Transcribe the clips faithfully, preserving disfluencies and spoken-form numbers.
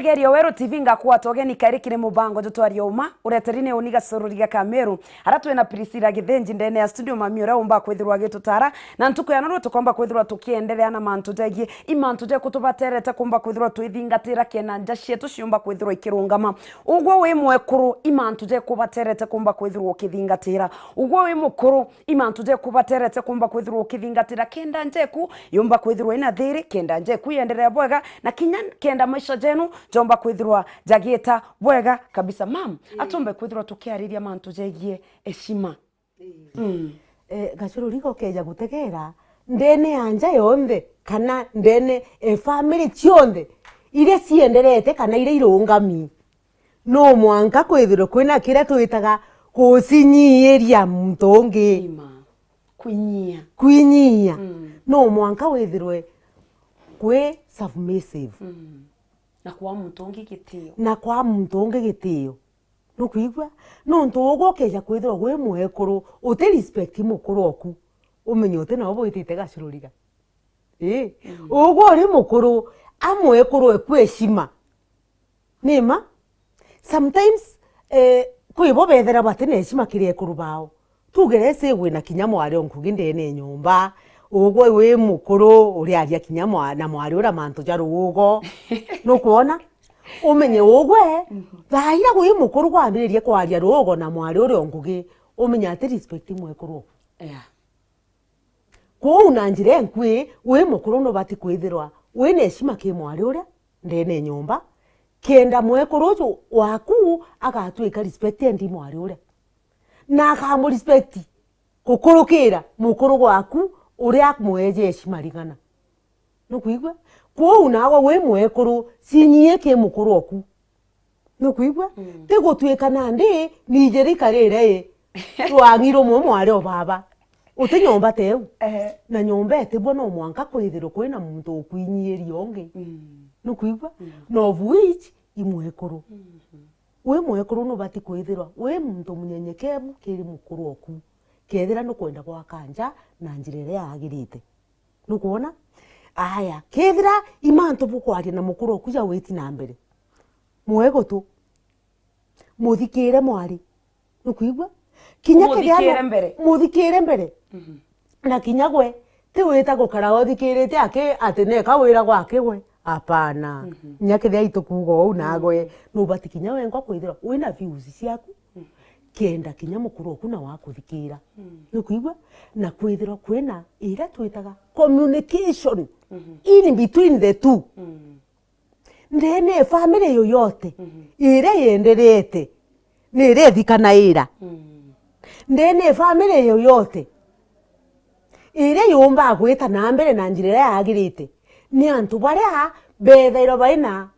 Geria Weru T V ngakwata ugeni kairi kiri mubango jutwaria uma, ureteri ni uni Gacorori ga Kameru, ara twina Priscilla Githinji ndene ya studio, mami uria umba kwithirwa agitutara, na ntuku ya nuru tukomba kwithirwa tukienderea na mantu jegie i mantu jeku tubaterete kumba kwithirwa twithingatira kena nja cietu ciumba kwithirwa ikirungama. Ugwe wi mwekuru, i mantu jeku ubaterete kumba kwithirwa ukithingatira. Ugwe wi mukuru, i mantu jeku ubaterete kumba kwithirwa ukithingatira kenda njeku yumba kwithirwa ina thiri, kenda njeku yenderea bwega, na kinya kenda maisha jenu jomba kwithirwa jagiita bwega kabisa. Mam, atumbe kwithirwa tukiariria mantu jegie heshima. Mm. Eh, Gacururi gokeja gutegera ndene ya nja yonthe, kana ndene e family cionthe iria cienderete kana iria irungami, no mwanka kwithirwe kwina kiria twitaga gucinyiiria muntu ungi. Ima. Kwinyia. Kwinyia. Mm. No mwanka withirwe kwi submissive. Mm. Na kwa muntu ungi gitio. Na kwa muntu ungi gitio. Nukwigua? Nontu ugwe ukeja kwithirwa gwi mwekuru, uti respect mukuru oku, umenye uti nao bwitite Gacururiga. Ii. Mm. Ugwe uri mukuru, a mwekuru eku heshima. Ni ma? Sometimes, eh, kwi bo bethera bati na heshima kiri ekuru bao. Tuge resi wina kinya mwari o nkugi ndene ya nyomba, ugwe wi mukuru, uriaria kinya mwa-, na mwari uria mantu ja ruugo. Nukwona? Umenye ugwe, mhm, thaa iria wi mukuru gwambiririe kwaria ruugo na mwari uria o nkugi, umenye ati respect mwekuru. Yeah. Kwou na njira inkui, wi mukuru nubati kwithirwa wina heshima ki mwari uria ndene ya nyomba, kenda mwekuru uju waku agatwika respect endi mwari uria, na akamurespect gukurukira mukuru gwaku uria amweje heshima ring'ana. Nukwigua? Kwou nawe wi mwekuru, cinyie ki mukuru oku. Nukwigua? Mm. Ti gutwika nandi nije rikarire i rwang'i rumwe mwari o baba. Uti nyomba teu. Ehe. Na nyomba etibwa no mwanka kwithirwa kwina muntu ukwinyiiria ungi. Mm. Nukwigua? Mm. Na of which i mwekuru. Mhm. Wi mwekuru nubati kwithirwa wi muntu munyenyekevu kiri mukuru oku, kethira nukwenda gwaka nja na njira iria yagirite. Nukwona? Aya, kethira i mantu bukwaria na mukuru oku jawiti na mbere, mwegutu, muthikire mwari. Nukwigua? Kinya kethira no-, muthikire mbere. Muthikire mbere. Mhm. Na kinya gwe, ti wita gukara uthikirite aki ati neka wira gwake gwe. Apana. Mhm. Kinya kethira itukuuga uu nagwe, mm, nubati kinya wengwa kwithirwa wina views ciaku, mm, kenda kinya mukuru oku nawe akuthikira. Mm. Nukwigua? Na kwithirwa kwina iria twitaga communication, mhm, in between the two. Mm. Ndene ya family yoyote, mhm, iria yenderete, ni iria ithikanaira. Mm. Ndene ya family yoyote, iria yumba gwita na mbere na njira iria yagirite, ni antu baria bethairwa baina,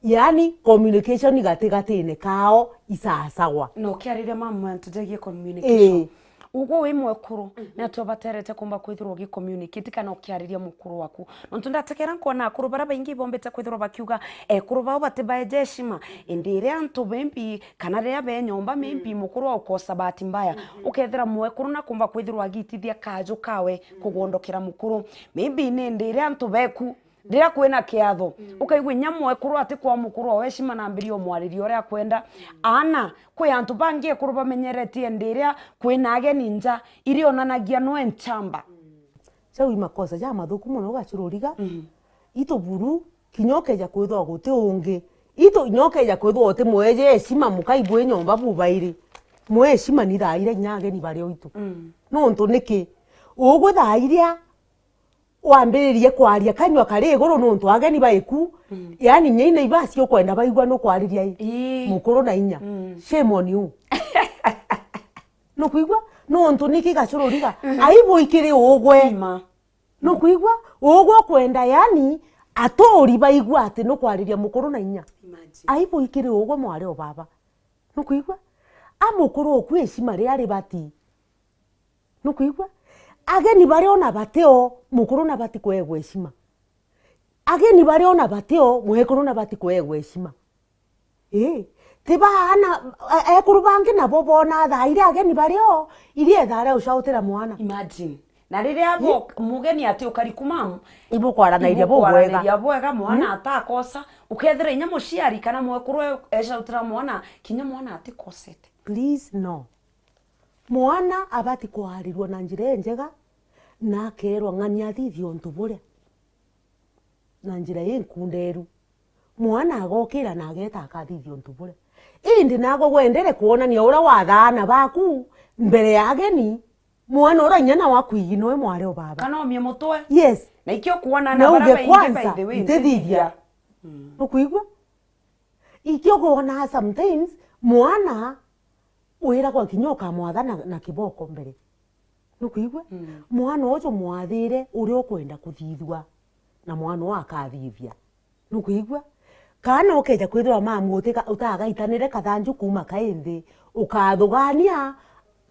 yani, communication gatigatine kao isasagwa. Na ukiariria mama mantu jegie communication. Ii. Ugwe wi mwekuru, mhm, ni atia ubaterete kumba kwithirwa ugi communicate kana ukiariria mukuru waku? Nontu ndategera nkwona akuru baria baingi ibombite kwithirwa bakiuga ekuru bao batibaeje heshima, indi iria antu maybe, kana riria be nyomba maybe, mm, mukuru aukosa bahati mbaya, mhm, ukethira mwekuru nakumba kwithirwa agitithia kaju kawe, mm, kugondokera mukuru. Maybe ni indi iria antu beku, riria kwina kiatho, mm, ukaigua inya mwekuru ati kwa mukuru o heshima na mbiri umwariria uria akwenda. Mm. Aana, kwi antu bangi ekuru bamenyeretie ndi iria kwina ageni nja, irionanagia nwe nchamba. Mm. Jau i makosa jamathuku mono Gacururiga. Mm. Itu buru, kinya ukeja kwithwa guti ungi. Itu kinya ukeja kwithwa uti mweje heshima mukai bwi nyomba bubairi. Mwe heshima ni thaa iria kinya ageni bari o itu. Mm. Nontu niki? Ugwe thaa iria wambiririe kwaria kanyua kari iguru nontu ageni baiku, mm, yani, inya i naibasi ukwenda baigua nukwariria i. Ii. Mukuru na inya. Mm. Shame on you. Nukwigua? Nontu niki Gacururiga? Mm. Aibu ikiri ugwe. Ima. Nukwigua? Ugwe ukwenda, yani, aturi baigua ati nukwariria mukuru na inya. Imagine. Aibu ikiri ugwe mwari o baba. Nukwigua? A mukuru oku heshima riria ribati. Nukwigua? Ageni bariona batio, mukuru nabati kuegwa heshima. Ageni bariona batio, mwekuru nabati kuegwa heshima. Ii, ti baana, e-, ekuru bangi nabo bona thaa iria ageni bario, iria ethaa ria ucautira mwana. Imagine. Na riria bo-, mugeni ati ukari kuma, ibukwaranairia bubwega. Ibukwaranairia bwega, mwana, mm, atakosa, Ukethira inya muciari kana mwekuru e-, ecautira mwana, kinya mwana atikosete. Please, no. Mwana abati kwarirwa na njira injega, na akerwa ng'ani athithie untu buria na njira inkunderu. Mwana agokira na ageta akathithia untu buria. Indi naagwe wendere kwonania uria wathaa aana baku mbere ya ageni, mwana uria inya nawe akwigi noe mwari o baba. Kana omie mutwe. Yes. Na ikio kwona na nauge baria baingi, kwanza, by the way, ntithithia. Mm. Nukwigua? Ikio kwona sometimes mwana wiragwa kinya ukamwatha na, na kiboko mbere. Nukwigua? Mm. Mwana uju mwathire uria ukwenda kuthithua, na mwana uu akathithia. Nukwigua? Kana ukeja kwithirwa mamu utika-, utagaitanire kathanju kuuma kai nthi, ukathugania,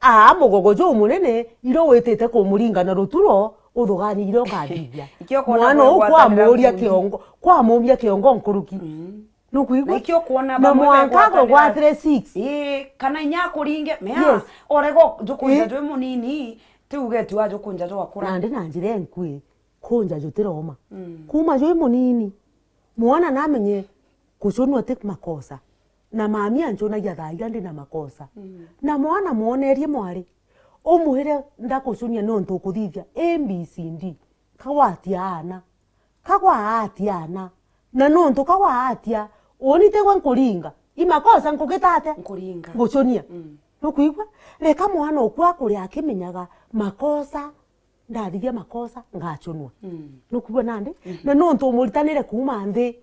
aa, mugogo jumunene, irio witite kumuringa na ruturo, uthugania irio ukathithia. Ikio kwona mwana uu kwamuria kiongo, kwamuria kiongo nkuruki. Mm. Nukwigua? Na ikio kwona na bamwe mwanka begwatanira agwatire six. Ii, kana inya akuringe, mea, yes, orego jukunja, eh, jwi munini, ti uge tu ajukunja jwakura. Nandi na njira enkui, kunja jutiroma. Mm. Kuuma jwi munini, mwana namenye kucunua ti makosa. Na mami ancunagia thaa iria ndi na makosa. Mm. Na mwana mwonerie mwari, umwire ndakucunia nontu ukuthithia A B C D. Kagwatia aana. Kagwa atia aana? Na nontu kagwa atia, uni tigwe nkuringa? I makosa nkugita atia? Nkuringa. Ngucunia. Mm. Nukwigua? Reka mwana oku akure akimenyaga makosa, ndathithia makosa, ngacunwa. Mm. Nukwigua nandi? Mm. Na nontu umuritanire kuuma nthi,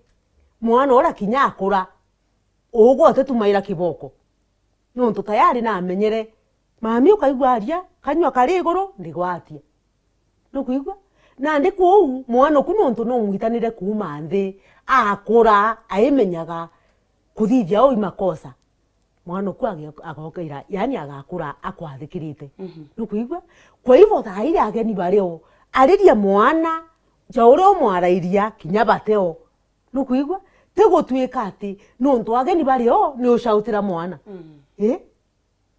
mwana uria kinya akura, ugwe utitumaira kiboko. Nontu tayari namenyere, mami ukaigua aria, kanyua kari iguru, ndigwatia. Nukwigua? Nandi kuu, mwana oku nontu numwitanire kuuma nthi, akura, aimenyaga kuthithia uu i makosa. Mwana oku age-, agokaira, yani agakura akwathikirite. Mhm. Nukwigua? Kwa hivyo, thaa iria ageni bari o, ariria mwana, ja uria umwarairia, kinya bate o. Nukwigua? Ti gutuika ati nontu ageni bari o, ni ucautira mwana. Mm. Eh?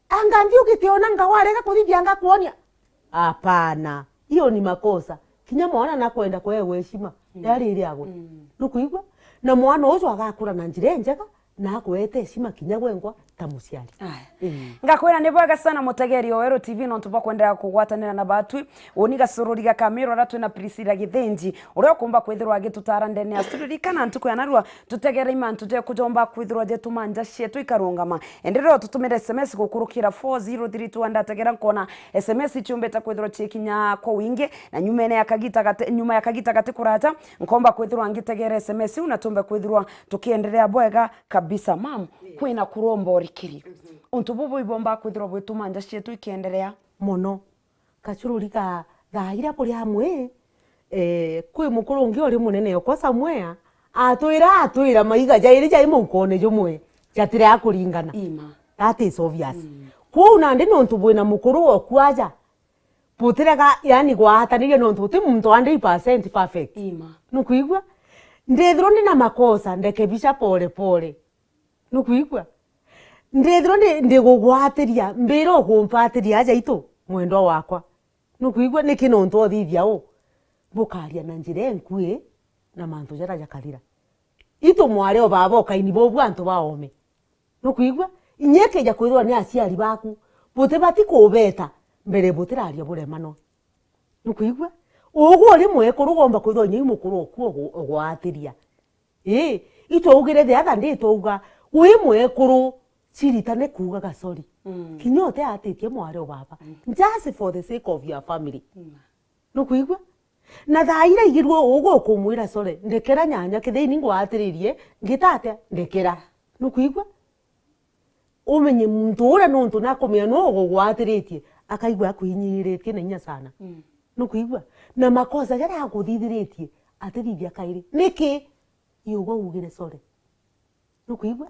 Anga ndiugite ona nga warega kuthithia nga kuonia? Hapana. Hiyo ni makosa. Kinya mwana nakwenda kuewa heshima. Mm. Yari iri agwe. Mm. Nukwigua? Na mwana ucio agakura na njira injega, na akwete heshima kinya gwengwa ta muciari. Aya. Mm. Ngakwira ni bwega sana mutegeri o Weru T V nontu bwa kwenderea kugwatanira na batwi. Uni gacorori ga Kamiro aria twina Priscilla Githinji, uria ukumba kwithirwa agitutara ndene ya studio. Rikana ntuku ya narua, tutegere imantu jeku jomba kwithirwa jetuma nja cietu ikarungama. Enderea ututumire S M S gukurukira four zero three two, ndategera nkona S M S ciumbite kwithirwa cikinya kwa wingi, na nyumene ya kagita gati, nyuma ya kagita gati kuraja, nkomba kwithirwa ngitegera S M S iu na tumbe kwithirwa tukienderea bwega kabisa. Mam, yes, kwina kuromba urikiri. Mhm. Untu bubu ibomba kwithirwa bwituma nja cietu ikienderea. Mono. Kacururi ka thaa iria buri amwe, eh, kwi mukuru ungi uri munene okwa somewhere, atwira, atwira maiga jairi jai muukone jumwe, jatire akuringana. Ima. That is obvious. Mm. Kwou nandi nontu bwina mukuru oku aja, butirega, yani, gwaataniria nontu guti muntu hundred percent perfect. Ima. Nukwigua? Ndithirwa ndina makosa, ndekebisha pole pole. Nukwigua? Ndithirwa ndi, ndigugwatiria, mbira ukumpatiria aja itu, mwendwa wakwa. Nukwigua? Niki nontu uthithia u? Bukaria na njira enkui na mantu jaria jakathira. Itu mwari o baba ukaini bobu antu ba oome. Nukwigua? Inya ikija kwithirwa ni aciari baku, butibati kubeta mbere butiraria buremanwa. Nukwigua? Ugwe uri mwekuru ugomba kwithirwa inya i mukuru oku ugu-, ugwatiria. Ii, itwaugire the other day twauga, wi mwekuru, ciritane kuugaga sorry. Mm. Kinya utiatitie mwari o baba. Mm. Just for the sake of your family. Mm. Nukwigua? Na thaa iria igirwe ugu ukumwira sorry, ndekera nyanya, kethira ini ngwatiririe, ngita atia? Ndekera. Nukwigua? Umenye muntu uria nontu nakumenya nuu ugugwatiritie, akaigua akuhinyiritie na inya sana. Mm. Nukwigua? Na makosa jaria aguthithiritie, atithithia kairi. Niki? Iugwe ugire sorry. Nukwigua?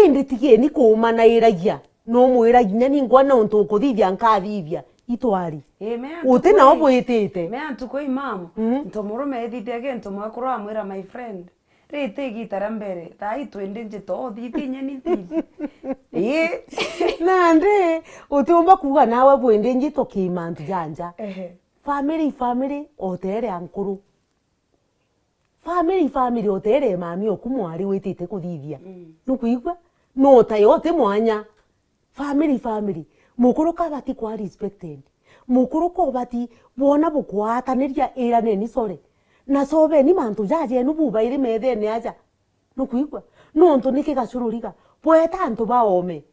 Indi tigeni kuumanairagia. Numwira inya ningwa nontu ukuthithia nkathithia. Itwari. Ii, me antu uti nao kwi-, bwitite. Me antu kwi, mam. Mm. Ntu murume ethithia gintu mwekuru amwira, my friend, riti igita ria mbere, thaa ii twindi njito, uthithi inya ni nthithi. Ii. Nandi, utiumba kuuga nawe bwindi njito ki mantu ja nja. Ehe. Family, family, otere ankuru. Family, family, utere mami oku mwari witite kuthithia. Mm. Nukwigua? No tayo uti mwanya. Family, family. Mukuru kabati kwa respected. Mukuru kobati bwona bukwataniria, iraneni sorry. Na sobeni mantu jajenu bubairi methene aja. Nukwigua? Nontu niki gacururiga? Bweta antu baome.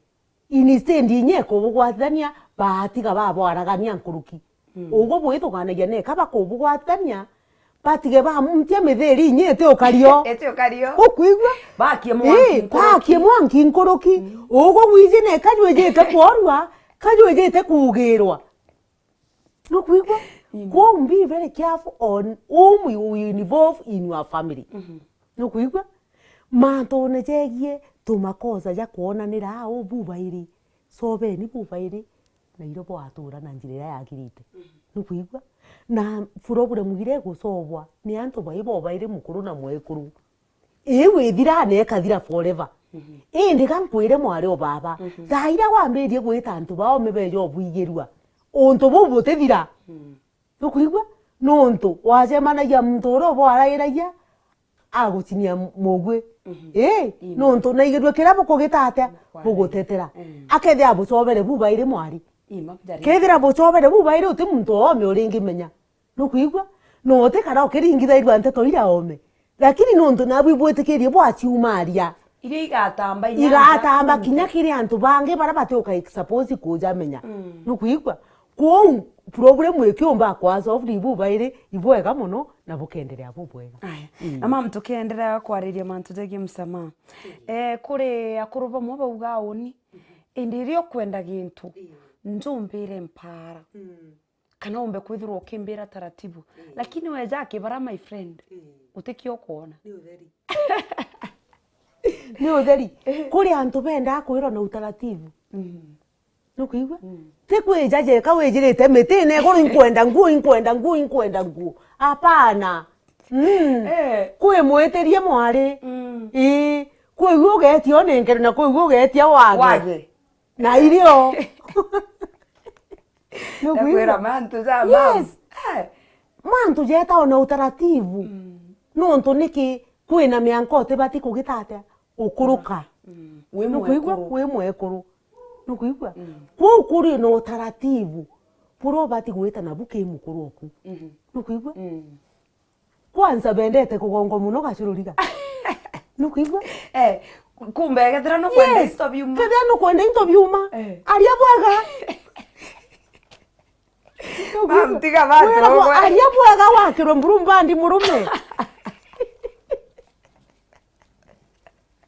Instead inye kubugwatithania, batiga babwaragania nkuruki. Mm. Uguo bwithuganagia neka bakubugwatithania, batige bamuntia mithiri inye iti ukario. Iti ukario. Ukwigua? Bakie mwanki. Ii, nkuruki. Bakie mwanki nkuruki. Mm. Uguo gwiji neka jwijite kworua, ka jwijite kuugirwa. Nukwigua? Mm. Kwou be very careful on whom you involve in your family. Mhm. Nukwigua? Mantune jegie tumakosa ja kwonanira au bubairi, sobeni bubairi, na irio bwatura na njira iria yagirite. Mhm. Nukwigua? Na problem iria igusobwa ni antu bai bobairi, mukuru na mwekuru. Ii withira na ikathira forever. Mhm. Indi ga nkwire mwari o baba, mhm, thaa iria wambirie gwita antu bao mebeja obwigirua, untu buu butithira. Mm. Nukwigua? Nontu wacemanagia muntu uria ubwarairagia agucinia mugwi. Mhm. Ii, ii, nontu naigirue kiria bukugita atia, bugutetera. Mm. Akethira bucobere bubairi mwari. Ii, ma jari. Kethira bucobere bubairi uti muntu oome uringimenya. Nukwigua? No utikara ukiringithairua nteto iria oome. Lakini nontu nabu ibwitikirie bwaciumaria, iria igatamba inya igatamba nja kinya kiri antu bangi baria batiuka expose kujamenya. Mm. Nukwigua? Kwou problem ikiumba kwa solved ibubairi, ibwega mono na bukenderea bubwega. Aya. Mm. Na mam, tukienderea kwariria mantu jegie msamaha. Mm. Eh, kuri akuru bamwe bauga uni, mm-hmm, indi iria ukwenda gintu, mm, njumbire mpara. Mm. Kana umbe kwithirwa ukimbira taratibu. Mm. Lakini weja akibara, my friend, mm, utikio ukoona. Ni utheri. Ni utheri. Eh. Kuri antu bendaa kwirwa na utaratibu. Mm. Nukwigua? Mm. Ti kwija jeka wijirite mitine iguru, inkwenda nguo, inkwenda nguo, inkwenda nguo. Hapana. Mm. Eh. Kwi mwitirie mwari. Mm. Ii. Kwi ugetia unengere na kwi ugetia wage. Wage. Na irio. Nukwigua? Ndakwira mantu ja, yes, mam. Eh. Mantu jetawa na utaratibu. Mm. Nontu niki kwina mianka utibati kugita atia? Ukuruka. Mm. Wi mwekuru. Nukwigua? Wi mwekuru. Nukwigua? Mm. Kwou kuri na utaratibu buria ubati gwita nabu ki mukuru oku. Mhm. Nukwigua? Mm. Kwanza bendete kugongwa mono gacururiga. Nukwigua? Eh, kumbe kethira nukwenda, yes, into biuma. Kethira nukwenda into biuma. Eh. Aria bwega. Nukwigua? Mam, tiga bantu. Wira bwa-, bamwe. Aria bwega wakirwe mburumbandi murume.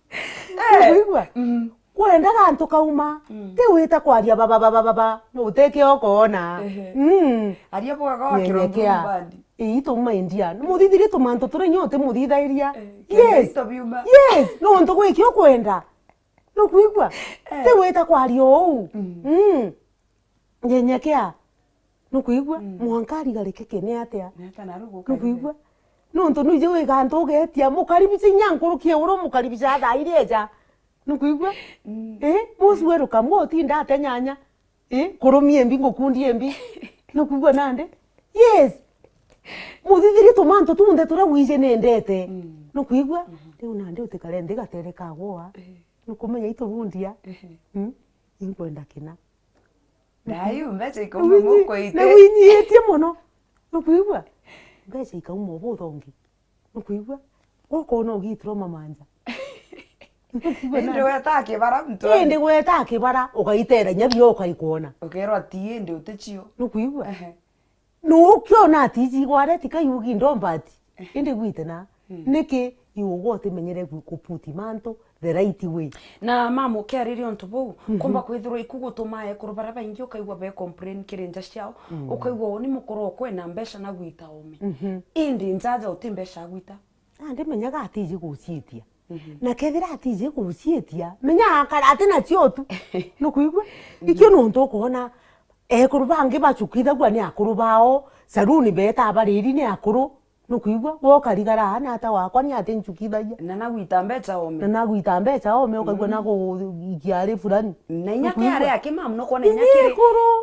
Eh. Nukwigua? Mm. Kwendaga antu kauma, mm, ti wita kwaria baba, baba, baba, no uteke okoona. Ehe. Mm. Aria bwega wakirwa, nyenyekea, mburumbandi. Ii, tuma india. Muthithirie tumantu turia inya utimuthithairia. Eh, kenda, yes, into biuma. Yes, nontu gwiki ukwenda. Nukwigua? Eh. Ti wita kwaria uu. Mm. Mm. Nyenyekea. Nukwigua? Mm. Mwanka arigarike kene atia? Ni atia naru guka. Nukwigua? Nontu nuiji wiga antu ugetia, mukaribisha inya nkuruki uria umukaribisha thaa iria eja. Nukwigua? Mm. Eh, musu weruka mwe utinda ate nyanya. Eh, kurumie mbi, ngukundi mbi. Nukwigua nandi? Yes. Muthithirie tumantu tunthe turia wiji nendete. Mm. Nukwigua? Mhm. Riu nandi utikare nthi gatere kagwa. Eh. Nukumenya itubundia. Ehe. Mm? Inkwenda kina. Na iu mbeca ikauma mukuite. Na winyiitie mono. Nukwigua? Mbeca ikauma ubuthongi. Nukwigua? Ukona ugiitirwa mamanja. Nukwigua? Indi na weta kibara mtu. Indi weta kibara, ugaitera inya bio ukaikona. Ukerwa ti indi uticio. Nukwigua? Ehe. Nu ukiona ati iji igware tika yugi ndomba ati. Ehe. Indi gwite na. Mm. Niki iugwa utimenyere gu-, kuputi mantu the right way. Na mama ukiariria untu buu, mhm, kumba kwithirwa iku gutuma ekuru baria baingi ukaigua be complain kiri nja ciao, mm, ukaigua uni mukuru okwe na mbeca na gwita ome. Mhm. Indi njaja uti mbeca agwita. Ah, ndimenyaga atiji guciitia. Mhm. Na kethira atiji guciitia, menya akara ati nacio tu. Nukwigua? Mhm. Ikio nontu ukoona ekuru bangi bacukithagua ni akuru bao, saluni betaa bariri ni akuru. Nukwigua? Wokarigara aa ni ata wakwa, ni ati ncukithagia. Na nagwita mbeca ome. Na nagwita mbeca ome, ukaigua na kuikia ari fulani. Na inya ke ari aki mam, nukwona inya kiri,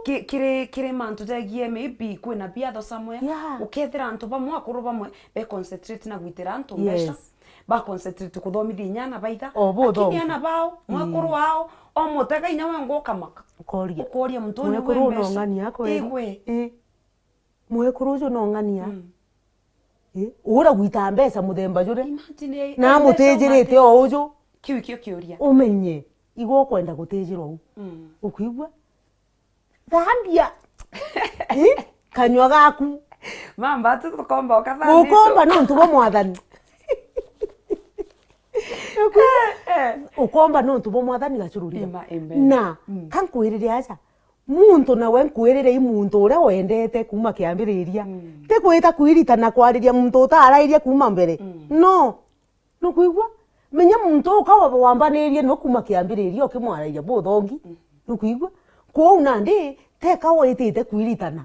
ki-, kiri, kiri mantu jegie maybe kwina biatho somewhere. Yeah. Ukethira antu bamwe, akuru bamwe, be concentrate na gwitira antu mbeca. Yes. Ba concentrate kuthomithia inya ana baitha. O buthomi. Lakini ana bao, mwekuru wao, omutega inya we ngukamaka. Ukoria. Ukoria muntu uyu Mwekuru we uyu mbeca. Nong'ania kweli? Igwe. Ii. Mwekuru uju nong'ania. Mm. Ii. Ura gwita mbeca muthemba juri. Imagine, na mbeca mutijirite umate. O uju. Kiu kio kiuria. Umenye. Igwe ukwenda gutijirwa u. Mm. Ukwigua? Thambia. Ii? Kanyua gaku. Mamba tu tukomba ukathambia. Ukomba nontu bwa mwathani. Eh, eh. Ukomba nontu bwa mwathani gacururiga. Ima, amen. Na, mm, kankwirire aja, muntu nawe nkwirire i muntu uria wendete kuma kiambiriria. Mm. Ti kwita kwiritana kwariria muntu utarairie kuma mbere. Mm. No. Nukwigua? Menya muntu uka wa-, wambanirie no kuma kiambiriria ukimwaragia buthongi. Mm. Nukwigua? Kwou nandi, teka witite kwiritana.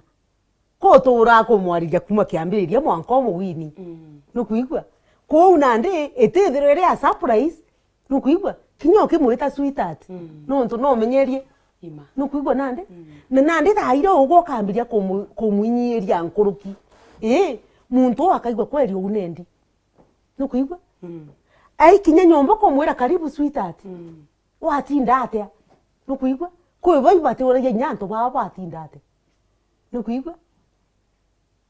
Kutura kumwariria kuma kiambiriria mwanka umugwini. Mm. Nukwigua? Kwou nandi, itithirwa iri a surprise. Nukwigua? Kinya ukimwita sweetheart. Mm. Nontu no umenyerie. Ima. Nukwigua nandi? Mm. Na nandi thaa iria ugwe ukambiria kumu-, kumwinyiiria nkuruki. Ii, muntu uu akaigua kweli uu nendi. Nukwigua? Mm. Aikinya nyomba ukamwira, "Karibu sweetheart." Mm. Watinda atia? Nukwigua? Kwi bai batiuragia inya antu bao batinda atia? Nukwigua?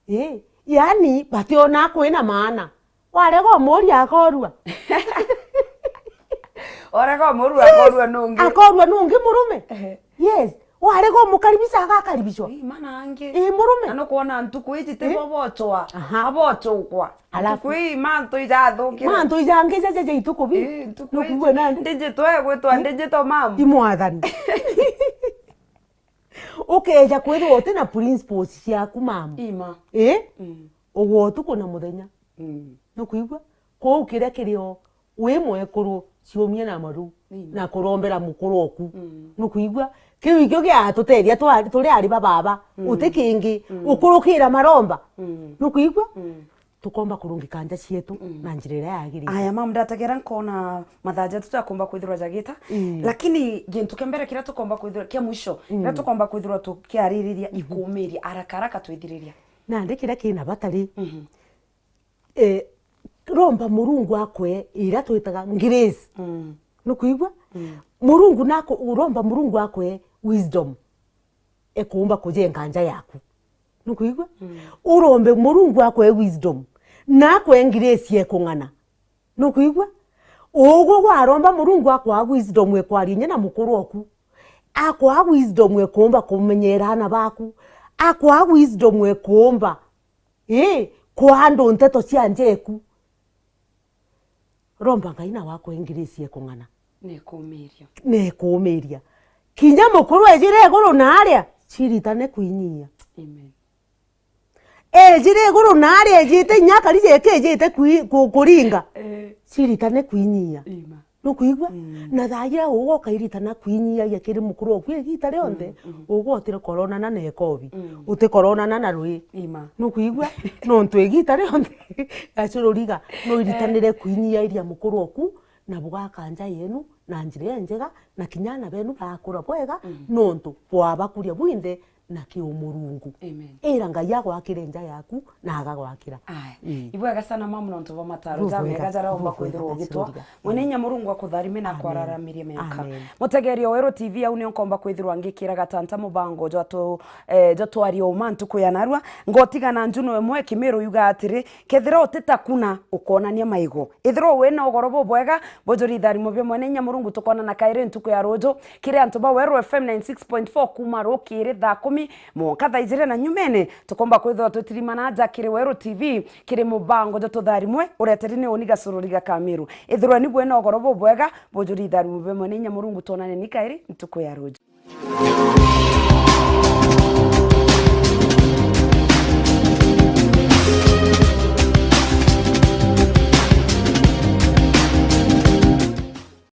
Ii, yaani bationa kwina maana. Warega umuria akorua. Warega umuria akorua nungi. Akorua nungi murume? Ehe. Yes. Warega umukaribisha agakaribishwa. Ii, mana angi. Ii, murume. Na nukwona ntuku iji ti bo bochwa. Aha. Abochukwa. Alafu ntuku ii mantu ijathukire. Mantu ijangi jaja ja ituku bi. Ii, ntuku iji. Nukwigua nandi? Ndijitwe gwitwa ndijitwe mam. I mwathani. Ukeja kwithirwa uti na principles ciaku mam. Ima. Ii? Mm. Ugwa utuku na muthenya. Mm. Nukwigua? Kwou kiria kiri o, wi mwekuru, ciumie na maru, mm, na kurombera mukuru oku. Mm. Nukwigua? Kiu ikio giatuteethia twa-, turi ari ba baba, mm, uti kingi, mm, ukurukira maromba. Mm. Nukwigua? Mm. Tukomba kurungika nja cietu, mm, na njira iria yagirite. Aya, mam, ndategera nkona mathaa jatu jakomba kwithirwa jagita. Mm. Lakini gintu kia mbere kiria tukomba kwithirwa, kia mwisho, mm, kiria tukomba kwithirwa tukiaririria, mhm, ikumiria, haraka haraka twithiriria. Nandi kiria kina bata ri, mhm, eh, romba Murungu akwe iria twitaga grace. Mm. Nukwigua? Mm. Murungu nako, uromba Murungu akwe wisdom, ekuumba kujenga nja yaku. Nukwigua? Mm. Urombe Murungu akwe wisdom, na akwe grace ekung'ana. Nukwigua? Ugwe waromba Murungu akwaa wisdom ekwaria inya na mukuru oku. Akwaa wisdom ekuumba kumenyera aana baku. Akwaa wisdom ekuumba, ii, kwaa andu nteto cia nja eku. Romba Ngai nawe akwe grace ekung'ana. Nekumiria. Nekumiria. Kinya mukuru ejire iguru na aria, ciritane kwinyia. Amen. Ejire iguru na aria, ejite inya akari jeke ejite kwi-, ku-, kuringa. Eh. Ciritane kwinyia. Ima. Nukwigua? Mm. Na thaa iria ugwe ukairitana kwinyiagia kiri mukuru oku igita rionthe, mm, mm, ugwe utikoronana na ekobi, mm, utikoronana na rui. Ima. Nukwigua? Nontu igita rionthe, gacururiga, no iritanire, eh, kwinyiairia mukuru oku, na bugaka nja yenu na njira injega, na kinya aana benu bakura bwega, mm, nontu bwabakuria bwinthe na kiumurungu. Amen. Ira Ngai agwakire nja yaku na agagwakira. Aya. Mm. Ibwega sana mamu nontu bwa mataro jamega jaria umba kwithirwa ugitwa. Mwene inya Murungu akutharime na akwararamirie miaka. Amen. Mutegeria Weru T V, au nio nkomba kwithirwa ngikira gatanta mubango jwa tu-, eh, jwa twaria uma ntuku ya narua. Ngotigana njuno imwe Kimiru yuga atiri, kethira utitakuna, ukonania maigo. Ithirwa wina ugoro bubwega, bujuri itharimo bia Mwene Inya Murungu, tukonana kairi ntuku ya ruju kiri antu ba Weru F M ninety six point four kuma rukiri thaa kumi mwanka thaa ijiri na nyumene, tukomba kwithirwa twitirimana aja kiri Weru T V, kiri mubango jwa tutharimwe ureteri ni uni Gasururi ga Kamiru. Ithirwa ni bwina ugoro bubwega, bujuri itharimo bia Mwene Inya Murungu, twonane ni kairi ntuku ya ruju.